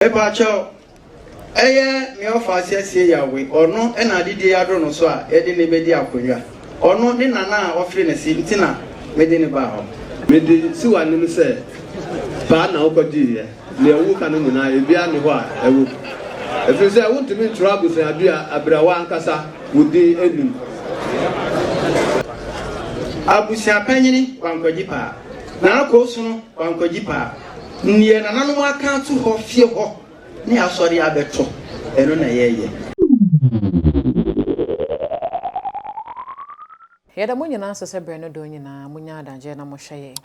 Mepakyɛw, ɛyɛ me ɔfa asiesie Yahweh, ɔno na adedie adoro no so a yɛde no bɛdi akonnwa. Ɔno ne nana a ɔfere ne se nti na mede no baa hɔ. Mede si w'anim sɛ, paa na wokɔgyeeɛ, deɛ woka no nyinaa ebiara nni hɔ a ɛwɔ mu, ɛfiri sɛ wontumi ntwerɛ abusuadua berɛ a w'ankasa wo din nnim. Abusua panyini Wankwagyi paa, Nana Koosono Wankwagyi paa. Neɛ nananom aka ato hɔ fie hɔ ne asɔre abɛto, ɛno na yɛyɛ. Yɛda mo nyinaa ase sɛ berɛ ne dɔn nyinaa monya adagyeɛ na mohwɛ yɛn.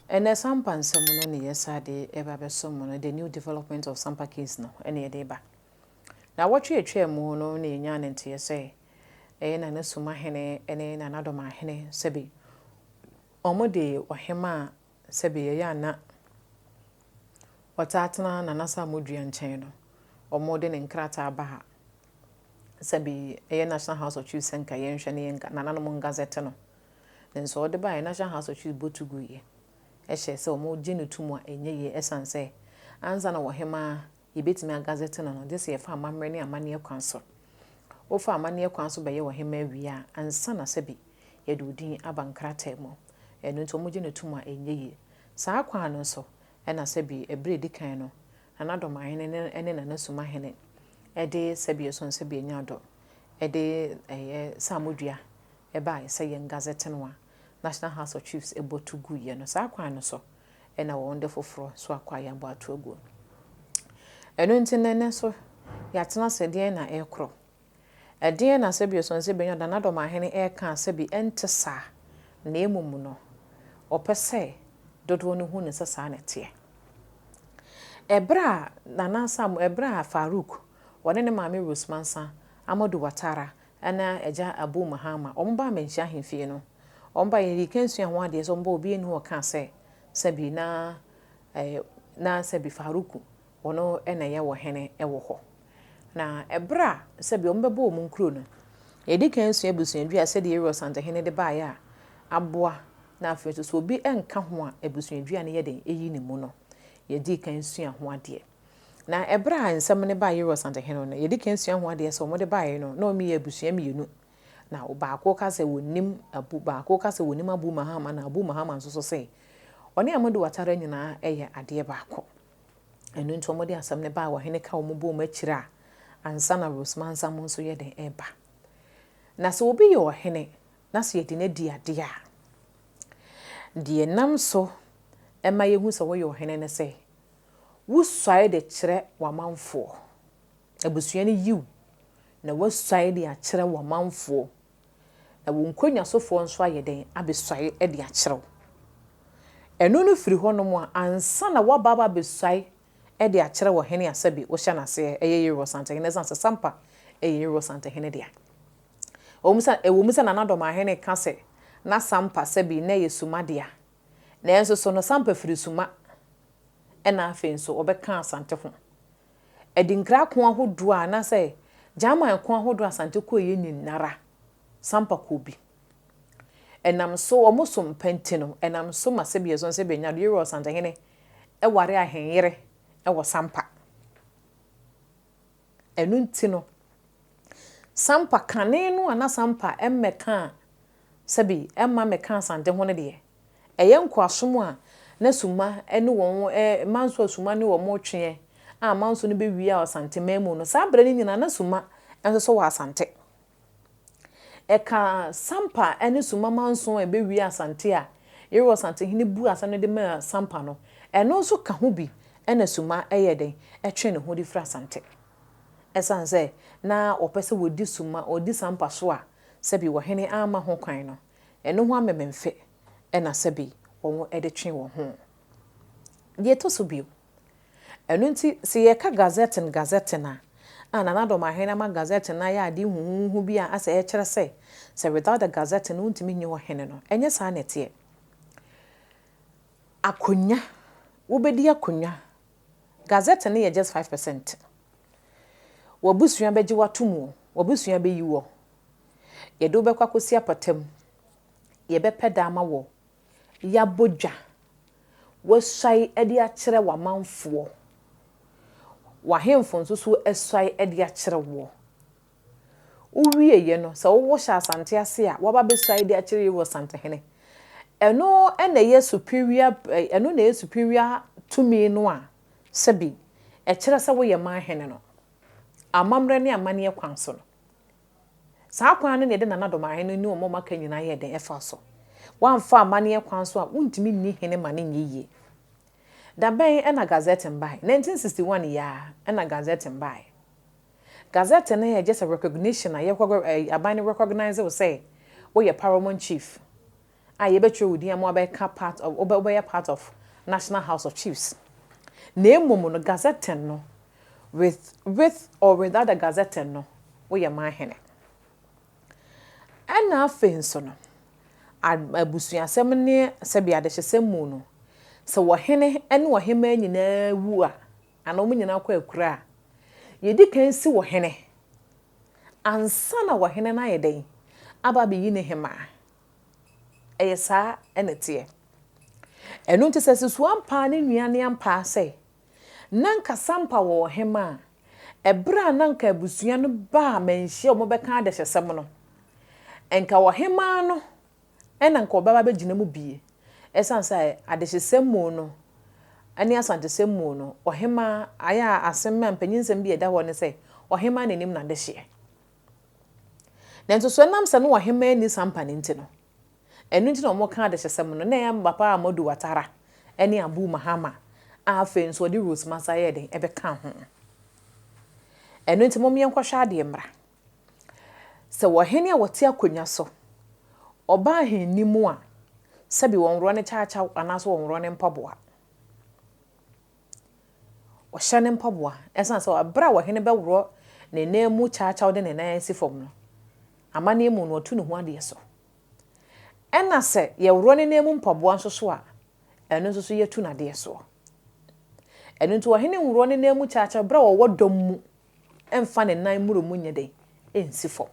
Ɛnnɛ Sampa nsɛm no ne yɛsa de reba abɛsom mo no, The New Development of Sampa Case no ne yɛde reba. Naawɔtwe a ɛtwaa mu no na yɛnyaa ne nteɛ sɛ ɛyɛ Nana Sumahene ne Nana Domahene sɛbe wɔde ɔhemaa Sɛbe yɛyɛ a na ɔtaa tena Nana Samoa-Dua nkyɛn no, wɔde ne nkrataa ba ha. Sɛbe ɛyɛ National House of Chiefs sɛ nka yɛnhwɛ na yɛnka nananom ngazɛte no. Nanso ɔde baeɛ, National House of Chiefs bɔ tu guiɛ. Ɛhyɛ sɛ wɔgye no to mu a ɛnyɛ yie ɛsiane sɛ ansa na ɔhemaa yɛbɛtumi agazɛte no no, gye sɛ yɛfa amammerɛ ne amanneɛ kwan so. Wofa amanneɛ kwan so bɛyɛ ɔhemaa wie a, ansa na sɛbe yɛde wo din aba nkrataa mu. Ɛno nti wɔgye no tom a ɛnyɛ yie. Saa kwan no nso na sɛbe ɛberɛ a ɛdi kan no, Nana Dɔmahene ne Nana Sumahene de sɛbe Ɛsɔn Sɛbe Anya Adɔ de ɛyɛ Saamodua baeɛ sɛ yɛn gazette no a National House of Chiefs bɔ to guiɛ no. Saa kwan no so na wɔn de foforɔ nso akɔ a yɛabɔ ato aguo. Ɛno nti nnɛ nso yɛatena ase deɛn na ɛrekorɔ? Ɛdeɛn na sɛbi Osonsi-Benyo Danadɔmahene reka a sɛbi ɛnte saa, na mmom no, ɔpɛ sɛ dodoɔ no hu no sɛ saa na ɛteɛ? Ɛberɛ a Nana Sam, ɛberɛ a Farouk, ɔne ne maame Rose Mansa, Amadou Watara, ɛna agya Abu Mahama, wɔn baa Manhyia ahemfie no, wɔn baeɛ, yɛdii kan suaa ho adeɛ sɛ wɔn ba obiara nni hɔ a ɔkaa sɛ sɛbi na ɛɛ na sɛbi Farouk Ɔno na ɛyɛ ɔhene wɔ hɔ. Na ɛberɛ a sɛdeɛ wɔbɛbɔ wɔn nkuro no, yɛdi kan sua abusuadua sɛdeɛ Aaron Asantehene de baeɛ a aboa, na afei nso sɛ obi nka ho a abusuadua no yɛ dɛn yi ne mu no, yɛdii kan sua ho adeɛ. Na ɛberɛ a nsɛm no baa Aaron Asantehene no, yɛdi kan sua ho adeɛ sɛ wɔde baeɛ no, na wɔyɛ abusua mmienu. Na baako ka sɛ wɔnim Abu, baako ka sɛ wɔnim Abu Mahama, na Abu Mahama nso so sɛ ɔne Amadu Watara nyinaa yɛ adeɛ baako. Ɛno nti wɔde asɛm no baa ɔhene ka wɔn bɔɔ mu akyire a ansa na Rose Mansa mo nso yɛ dɛn reba. Na sɛ obi yɛ ɔhene na sɛ yɛde no adi adeɛ a, deɛ ɛnam so ma yɛhu sɛ woyɛ ɔhene ne sɛ, wosuae de kyerɛ w'amanfoɔ. Abusua no yi wo na woasuae de akyerɛ w'amanfoɔ. Na wo nkonnwasofoɔ nso ayɛ dɛn abɛsuae de akyerɛ wo. Ɛno no firi hɔnom a, ansa na woaba aba abɛsuae de akyerɛ ɔhene a sɛbe wohyɛ n'aseɛ, ɛyɛ Yeroɔ Santehene, ɛsiane sɛ Sampa yɛ Yeroɔ Santehene dea. Ɛwɔ mu sɛ, ɛwɔ mu sɛ Nana Dɔmahene ka sɛ na Sampa sɛbe na ɛyɛ Suma dea, nanso so no Sampa firi Suma, ɛna afei nso ɔbɛka Asante ho. Adinkra ko ahodoɔ a anaasɛ Gyaman ko ahodoɔ a Asante kɔeɛ nyinara, Sampa kɔɔ bi. Ɛnam so, wɔn som pa nti no, ɛnam so ma sɛbi ɛso sɛbi anya do, Yeroa Ɔsantehene ware ahenyere wɔ Sampa. Ɛno nti no, Sampa kane no a na Sampa mmɛkaa sɛbi ɛmma mmɛka Asante ho no deɛ, Ɛyɛ nkoasom a na Suma ne wɔn manso a Suma ne wɔn retweɛ a manso no bɛwiaa Asante man mu no, saa berɛ no nyinaa na Suma nso so wɔ Asante. Ɛka Sampa ne Suma manso a ɛbɛwiaa Asante a Yerowa Asantehene buu asɛm no de maa Sampa no, ɛno nso ka ho bi na Suma yɛɛ dɛn twee ne ho de firi Asante. Ɛsiane sɛ na wɔpɛ sɛ wɔdi Suma, wɔdi Sampa so a sɛbi ɔhene amma ho kwan no, Ɛno ho amememfe na sɛbe wɔde twe wɔn ho. Deɛ ɛtɔ so bio, ɛno nti sɛ yɛka gazetting gazetting a, a Nana Addo Mahene ama gazetting no ayɛ adeɛ huhuuhu bi a asɛ ɛkyerɛ sɛ, sɛ without the gazetting no wontumi nyɛ ɔhene no, ɛnyɛ saa na ɛteɛ. Akonnwa, wobɛdi akonnwa, gazetting no yɛ just 5%. W'abusua bɛgye wo atom o, w'abusua bɛyi wo. Yɛde wo bɛkɔ akɔsi apata mu. Yɛbɛpɛ da ama wɔ. Yɛabɔ dwa. Woasuae de akyerɛ w'amanfoɔ. W'ahemfo nso so asuae de akyerɛ woɔ. Wowieeɛ no, sɛ wowo hyɛ Asante ase a, woaba abɛsuae de akyerɛ Yewu Asantehene. Ɛno na ɛyɛ superior, ɛno na ɛyɛ superior tumi no a, sɛbi, ɛkyerɛ sɛ woyɛ man hene no. Amammerɛ ne amanneɛ kwan so no. Saa kwan no na yɛde Nana Domahene ne wɔn a wɔaka nyinaa yɛɛ dɛn ɛfaa so. Woamfa amanneɛ kwan so a, wontumi nni hene ma no nyɛ yie. Da bɛn na Gazetting bae? 1961 yi ara na Gazetting bae. Gazette no yɛ just a recognition a yɛkɔ aban no recognise wo sɛ woyɛ paramount chief a yɛbɛtwerɛ wo din ama wabɛka part of wobɛyɛ part of National House of Chiefs. Na mmom no gazetting no with with or without the gazetting no woyɛ manhene. Ɛna afei nso no abusuasɛm ne sɛbi adehyesɛm mu no sɛ ɔhene ne ɔhemaa nyinaa wu a anaa wɔn nyinaa kɔ akuraa a, yɛdi kan si ɔhene ansa na ɔhene no ayɛ dɛn? Aba abɛyi ne hemaa. Ɛyɛ saa na ɛteɛ. Ɛno nti sɛ Susuampaa ne nua ne ampaa sɛ na anka Sampa wɔ ɔhemaa a, ɛberɛ a na anka abusua no ba a manhyia wɔn bɛka adehyesɛm no, nka ɔhemaa no na anka ɔbɛba abɛgyina mu bie. Ɛsiane sɛ adehyesɛm mu no ne Asantesɛm mu no, ɔhemaa, ayɛ a asɛm a mpanyinsɛm bi a ɛda hɔ ne sɛ, ɔhemaa na ɛnim n'adehyeɛ. Nanso so ɛnam sɛ na ɔhemaa nni sampa no nti no, ɛno nti na wɔka adehyesɛm no, na ɛyɛ Papa Amadu Watara ne Abu Mahama a afei nso ɔde Rose Mensah yɛɛ dɛn ɛbɛkaa ho. Ɛno nti mom yɛnkɔhwɛ adeɛ mmra. Sɛ ɔhene a ɔte akonnwa so, ɔba ahenni mu a, sɛbi wɔnworɔ ne kyawkyaw anaasɛ wɔnworɔ ne mpaboa. Ɔhyɛ ne mpaboa. Ɛsiane sɛ berɛ a ɔhene bɛworɔ ne nan mu kyawkyaw de ne nan asi fam no, amanneɛ mu no, ɔtu ne ho adeɛ so. Ɛna sɛ yɛworɔ ne nan mu mpaboa nso so a, ɛno nso so yɛtu n'adeɛ soɔ. Ɛno nti ɔhene nworɔ ne nan mu kyawkyaw berɛ a ɔwɔ dɔm mu mfa ne nan mmoro mu nyɛ dɛn? Nsi fam.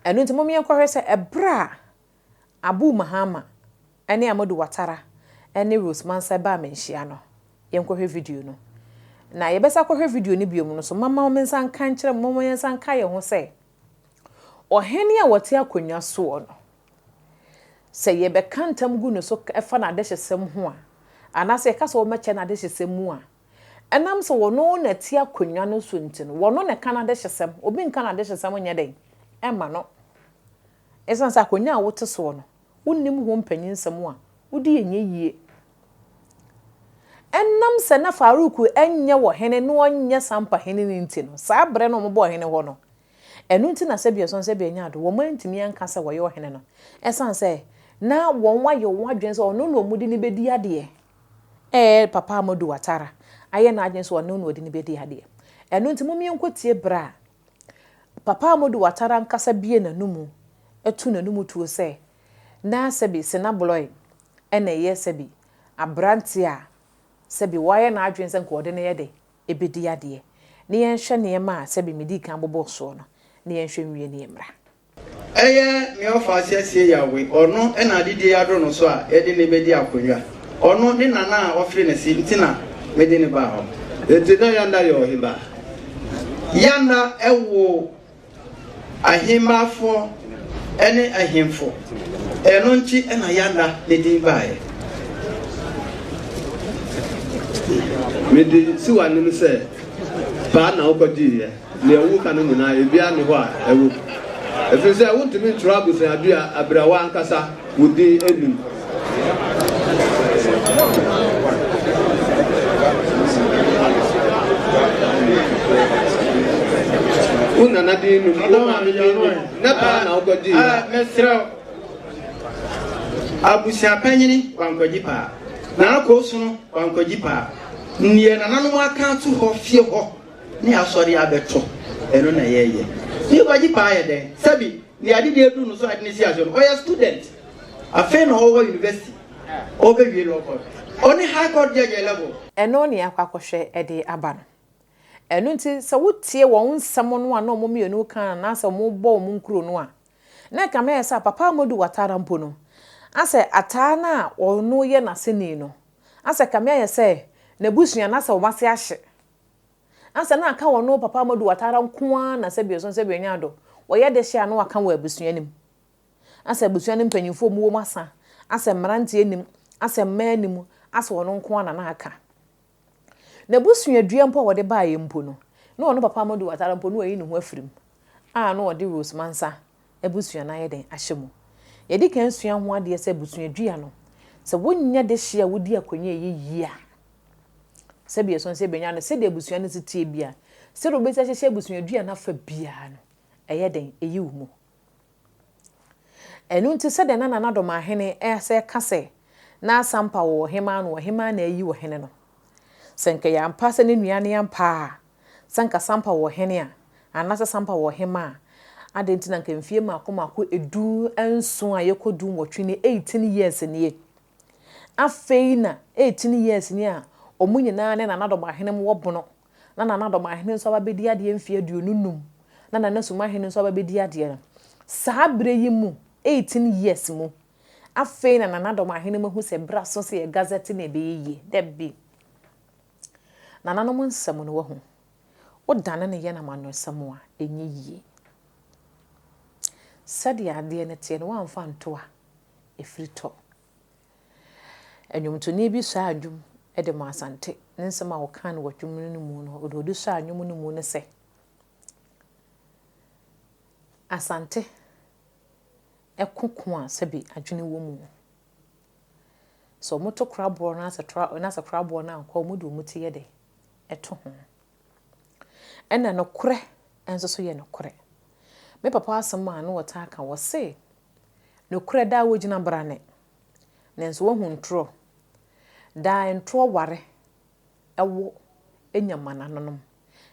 Ɛno nti mom yɛnkɔhwɛ sɛ ɛberɛ a Abu Mahama ne Amadou Watara ne Rose Mansa baa manhyia no, yɛnkɔhwɛ video no. Na yɛbɛsa akɔhwɛ video no biom no so, mama me nsa nka nkyerɛ mo, moma yɛnsa nka yɛn ho sɛ, ɔhene a ɔte akonnwa soɔ no, sɛ yɛbɛka ntam gu ne so fa n'adehyesɛm ho a, anaasɛ yɛka sɛ wɔmmɛkyɛ n'adehyesɛm mu a, Ɛnam sɛ ɔno na ɛte akonnwa no so nti no, ɔno na ɛka n'adehyesɛm. Obi nka n'adehyesɛm nyɛ dɛn mma no. Esiane sɛ akonnwa a wote soɔ no, wonnim ho mpanyinsɛm a, wodi ɛnyɛ yie. Ɛnam sɛ na Farouk nyɛ ɔhene na ɔnyɛ Sampa hene no nti no, saa berɛ no a wɔbɔɔ ɔhene hɔ no, ɛno nti na sɛbi ɛsɔn sɛbi ɛnyɛ ado, wɔantumi anka sɛ ɔyɛ ɔhene no. Ɛsiane sɛ na wɔayɛ wɔn adwene sɛ ɔno na wɔde no bɛdi adeɛ. Ɛɛ Papa Amadou Ouattara ayɛ n'adwene sɛ ɔno na ɔde no bɛdi adeɛ. Ɛno nti mom yɛnkɔtie berɛ a Papa Amadou Ouattara ankasa bue n'anomu to n'anomu tuo sɛ na sɛbi Sena Bloy na ɛyɛ sɛbi aberanteɛ a sɛbi wayɛ n'adwene sɛ nka ɔde no yɛ dɛ ɛbɛdi adeɛ. Ne yɛnhwɛ nneɛma a sɛbi medii kan bobɔɔ soɔ no na yɛnhwɛ nwie ne yɛmmra. Ɛyɛ me ɔfa asiesie Yahweh, ɔno na adedie adoro no so a yɛde no bɛdi akonnwa. Ɔno ne nana a ɔfere ne se nti na mede no baa hɔ. Enti na Yanda yɛ ɔhemmaa. Yanda woo ahemmaafoɔ ne ahemfo, ɛno nti na Yanda ne din baeɛ. Mede si w'anim sɛ paa na wokɔgyeeɛ. Nea woka no nyinaa, ebiara nni hɔ a ɛwom. Ɛfiri sɛ wontumi ntwerɛ abusuadua berɛ a w'ankasa wo din nnim. Wo nana din nnim, wo maame din nnim, na paa na wokɔgyeeɛ. Ah, mesrɛ wo, abusua panyini wankɔgye paa, Nana Koosono wankɔgye paa, neɛ nananom aka ato hɔ fie hɔ Ne asɔre abɛto, ɛno na yɛyɛ. Ne kwagye paa yɛ dɛn? Sɛbi, nea ade de aduru no so ade no si ase no, ɔyɛ student. Afei na ɔwɔ university, ɔbɛwie law court. Ɔne high court judge yɛ level. Ɛno na yɛakɔ akɔhwɛ de aba no. Ɛno nti, sɛ wotie wɔn nsɛm no a na wɔn mmienu reka anaasɛ wɔrebɔ wɔn nkuro no a, na ɛkame ayɛ sɛ Papa Amodu Watara mpo no, asɛ ataa no a ɔno yɛ n'aseni no, asɛ ɛkame ayɛ sɛ N'abusua no asɛ wɔn ase ahye. Ansa na aka wɔn papa Amadu Watara nko ara na sɛbi ɔsɔn sɛbi ɔnya ado. Wɔyɛ de hyɛ a na waka wɔ abusua no mu. Asɛ abusua no mpanyinfoɔ mu wɔm asa, asɛ mmeranteɛ nim, asɛ mmaa nim, asɛ ɔno nko ara na na aka. N'abusua dua mpo a wɔde baeɛ mpo no, na ɔno papa Amadu Watara mpo na wayi ne ho afiri mu a na ɔde Rose Mansa abusua no ayɛ dɛn ahyɛ mu. Yɛdi kan sua ho adeɛ sɛ abusua dua no, sɛ wonnya dehyeɛ a wodi akonnwa a ɛyɛ yie a, sɛbi ɛsɔn sɛ ɛbɛnya no, sɛdeɛ abusua no si teɛ biara, sɛdeɛ wobɛsi ahyehyɛ abusua dua no afa biara no, ɛyɛ dɛn ɛyi wo mu. Ɛno nti sɛdeɛ na Nana Dɔmahene sɛ ka sɛ na Asampa wɔ ɔhemaa no, ɔhemaa na ayi ɔhene no. Sɛ nka ɛyɛ ampa sɛ ne nua no yɛ ampa a, sɛ nka Sampa wɔ ɔhene a, anaasɛ Sampa wɔ ɔhemaa a, adɛn nti na nka mfie mmaako mmaako 17 a yɛkɔ 18 ni, 18 years nie. Afei na 18 years ni a wɔn nyinaa ne Nana Dɔmahene wɔ bono, na Nana Dɔmahene nso aba bɛdi adeɛ mfeɛ 25, na Nana Sumahene nso aba bɛdi adeɛ no. Saa berɛ yi mu, 18 years mu, afei na Nana Dɔmahene mu ahu sɛ berɛ aso sɛ yɛ gazette na ɛbɛyɛ yie. Dabi. Nananom nsɛm no wahu. Wodane no yɛ no amanyɔsɛm a, ɛnyɛ yie. Sɛdeɛ adeɛ no teɛ no, woamfa nto a, ɛfiri tɔ. Nnwomtoni bi saa nnwom de ma Asante. Ne nsɛm a ɔkaa no wɔ dwom no mu no, ɔde ɔde saa nnwom no mu no sɛ, Asante ɛko ko a sɛbi adwene wɔ mu. Sɛ wɔto koraboɔ no asɛ tra na sɛ koraboɔ no ankɔ a, wɔde wɔn ti yɛ dɛ ɛto ho. Ɛna nokorɛ nso so yɛ nokorɛ. Me papa asɛm a na wɔtaa ka wɔ se, nokorɛ daa wogyina brane, nanso woahu ntorɔ. Daa ntorɔ ware ɛwo nya ma nananom.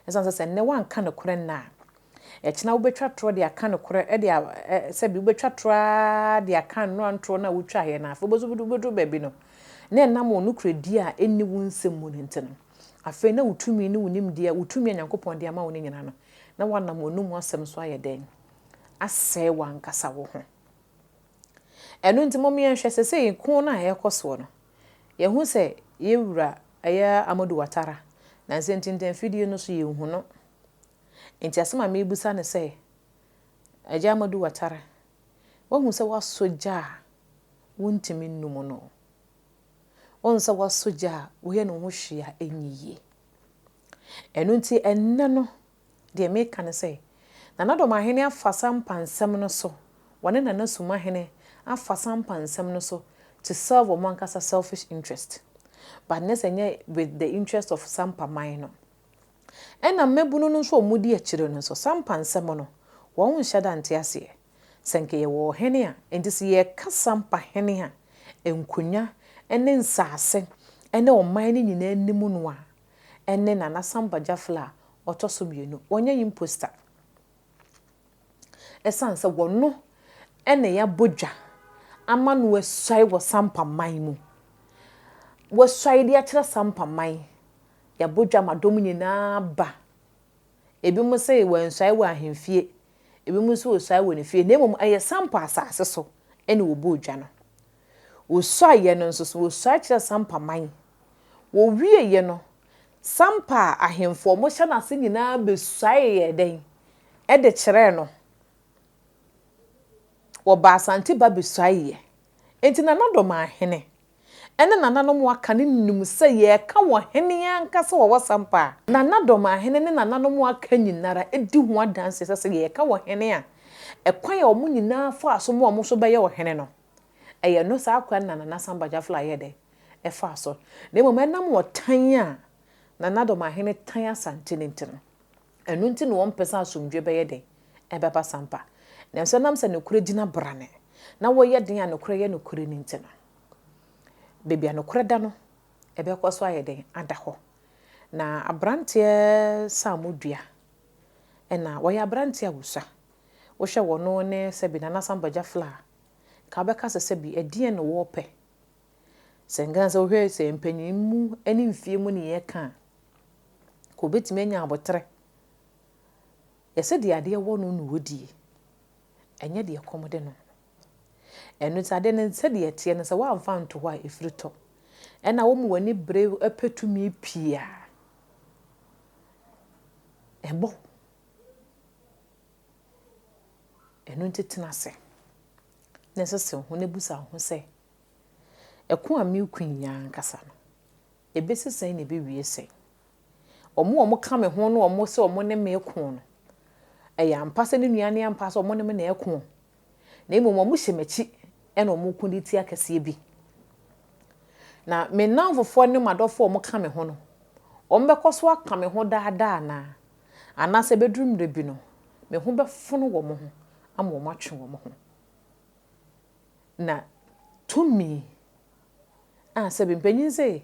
Ɛsiane sɛ sɛ nnɛ woanka nokorɛ nnɛ a, ɛkyena wobɛtwa torɔ de aka nokorɛ de a sɛbi wobɛtwa torɔ ara de aka nnora ntorɔ no a wotwaeɛ no afei wobɛso wobɛduru baabi no na ɛnam wo nokorɛdie a ɛnni wo nsɛm mu no nti no, afei na wo tumi ne wo nimdeɛ, wo tumi a Nyankopɔn de ama wo no nyinaa no, na woanam w'anomu asɛm so ayɛ dɛn? Asɛe w'ankasa wo ho. Ɛno nti mom yɛnhwɛ sɛsɛi ko no a ɛrekɔ soɔ no, yɛhu sɛ yɛwura ɛyɛ Amadou Ouattara, nanso ntintanfidie no so yɛnhu no. Nti asɛm a merebisa ne sɛ, Agya Amadou Ouattara, woahu sɛ woasɔ gya a wontumi nnum no? Woahu sɛ woasɔ gya a woyɛ ne ho hwee a ɛnyɛ yie? Ɛno nti ɛnnɛ no, deɛ meka ne sɛ, Nana Dɔmahene afa Sampa nsɛm no so, wɔne Nana Sumahene afa Sampa nsɛm no so to serve wɔn ankasa selfish interest. But ne sɛ nyɛ with the interest of Sampa man no. Ɛna mmabunu no nso a wɔdi akyire no nso, Sampa nsɛm no, wɔn nhyɛ da nte aseɛ. Sɛ nka yɛwɔ ɔhene a, nti sɛ yɛka Sampa hene a, nkonnwa ne nsaase ne ɔman no nyinaa anim no a, ɛne Nana Samba Jafla a ɔtɔ so mmienu. Wɔnyɛ imposter. Ɛsiane sɛ wɔno ɛna yɛabɔ dwa ama no asuae wɔ Sampa man mu. Wɔasuae de akyerɛ Sampa man. Yɛabɔ dwa ma dɔm nyinaa ba. Ebinom sɛ wɔansuae wɔ ahemfie, ebinom nso wɔsuae wɔ ne fie. Na mmom ɛyɛ Sampa asase so ɛna wɔbɔɔ dwa no. Wɔsuaeɛ no nso so, wɔsuae kyerɛ Sampa man. Wɔwieeɛ no, Sampa a ahemfo a wɔhyɛ n'ase nyinaa bɛsuae yɛ dɛn ɛde kyerɛɛ no. Wɔba Asante ba bɛsuaeɛ. Nti Nana Dɔmahene ɛne nananom aka no nim sɛ yɛreka wɔ hene ankasa wɔwɔ Sampa a, Nana Dɔmahene ne nananom aka nyinara di ho adanseɛ sɛ sɛ yɛreka wɔ hene a, ɛkwan a wɔn nyinaa faa so ma wɔn nso bɛyɛ ɔhene no, ɛyɛ no saa kwan na Nana Samba Jafla yɛ dɛn ɛfaa so. Na mmom ɛnam ɔtan a Nana Dɔmahene tan Asante no nti no, ɛno nti na wɔmpɛ sɛ asomdwe bɛyɛ dɛn ɛbɛba Sampa. Nanso ɛnam sɛ nokorɛ gyina brane na wɔyɛ den a nokorɛ yɛ nokorɛ no nti no, baabi a nokorɛ da no, ɛbɛkɔ so ayɛ dɛn ada hɔ. Na aberanteɛ Samodua, ɛna wɔyɛ aberanteɛ a wɔsua. Wohwɛ wɔno ne sɛbi Nana Samba Jafla a, ka wobɛka sɛ sɛbi ɛdeɛn na wɔrepɛ. Sɛ nka sɛ wohwɛ sɛ mpanyin mu ne mfie mu ne yɛka a, ka obɛtumi anya aboterɛ. Yɛsɛ deɛ adeɛ wɔ no na wɔdie, ɛnyɛ deɛ kɔm de no. Ɛno nti adeɛ no sɛdeɛ ɛteɛ no sɛ woamfa nto hɔ a ɛfiri tɔ. Ɛna woma w'ani bere pɛ tumi pii a, ɛbɔ wo. Ɛno nti tena ase na sese wo ho na bisa wo ho sɛ, 'Ɛko a mereko yi ankasa no, ebesi sɛn na ebewie sɛn? Wɔn a wɔka me ho no a wɔse wɔne me reko no, ɛyɛ ampa sɛ ne nua ne ampa sɛ wɔne me na ɛreko, na mmom wɔhyɛ m'akyi na wɔko de tia kɛseɛ bi. Na me nnamfofoɔ ne m'adɔfoɔ a wɔka me ho no, wɔbɛkɔ so aka me ho daa daa anaa? Anaasɛ ɛbɛduru mmerɛ bi no, me ho bɛfono wɔn ho ama wɔatwe wɔn ho? Na tumi a sɛbe mpanyin se,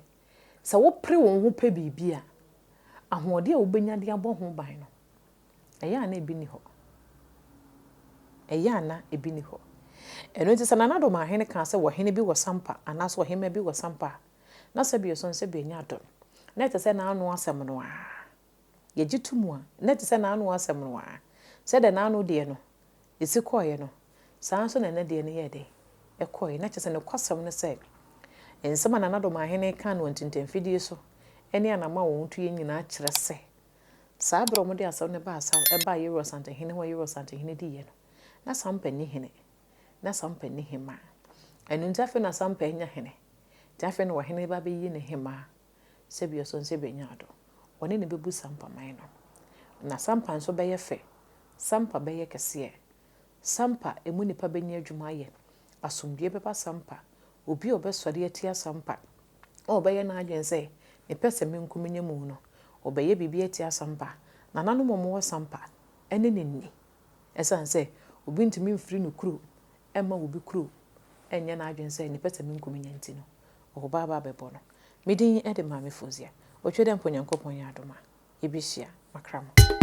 sɛ wopere wo ho pɛ biribi a, ahoɔden a wobɛnya de abɔ ho ban no, ɛyɛ a na ebi nni hɔ. Ɛyɛ a na ebi nni hɔ. Ɛno nti sɛ Nana Domahene kaa sɛ ɔhene bi wɔ Sampa anaasɛ ɔhemmaa bi wɔ Sampa a, na sɛbe ɛsɔ sɛbe ɛnyɛ adɔ no, na ɛte sɛ n'ano asɛm no ara. Yɛgye to mu a, na ɛte sɛ n'ano asɛm no ara. Sɛdeɛ n'ano deɛ no, ɛsi kɔeɛ no, saa ara nso na ɛnnɛ deɛ no yɛɛ dɛn? Ɛkɔeɛ. Na kyerɛ sɛ nokwasɛm ne sɛ, nsɛm a Nana Domahene kaa no wɔ ntintanfidie so ne anamɔ a wɔtuiɛ nyinaa kyerɛ sɛ, saa berɛ a wɔde asɛm no baa Sa ɛbaa Yeru Asantehene hɔ a Yeru Asantehene diiɛ no, na Sampa nni hene, na Sampa nni hemmaa. Ɛno nti afei na Sampa anya hene, nti afei na ɔhene reba abɛyi ne hemmaa sɛbi ɔsɔ nsɛ benya do. Ɔne no bɛbu Sampa man no. Na Sampa nso bɛyɛ fɛ. Sampa bɛyɛ kɛseɛ. Sampa emu nnipa bɛnya adwuma ayɛ. Asomdwoeɛ bɛba Sampa. Obi a ɔbɛsɔre atia Sampa, a ɔbɛyɛ n'adwene sɛ mepɛ sɛ me nko menya mu no, ɔbɛyɛ biribi atia Sampa. Nananom a wɔwɔ Sampa ne no nni. Ɛsiane sɛ obi ntumi mfiri ne kuro mma obi kuro nyɛ n'adwene sɛ mepɛ sɛ me nko menya nti no, Ɔba aba abɛbɔ no. Me din de Maame Fozia. Otwa dɛ mpo Nyankopɔn yɛ adom a, yɛbɛhyia. Makra mo.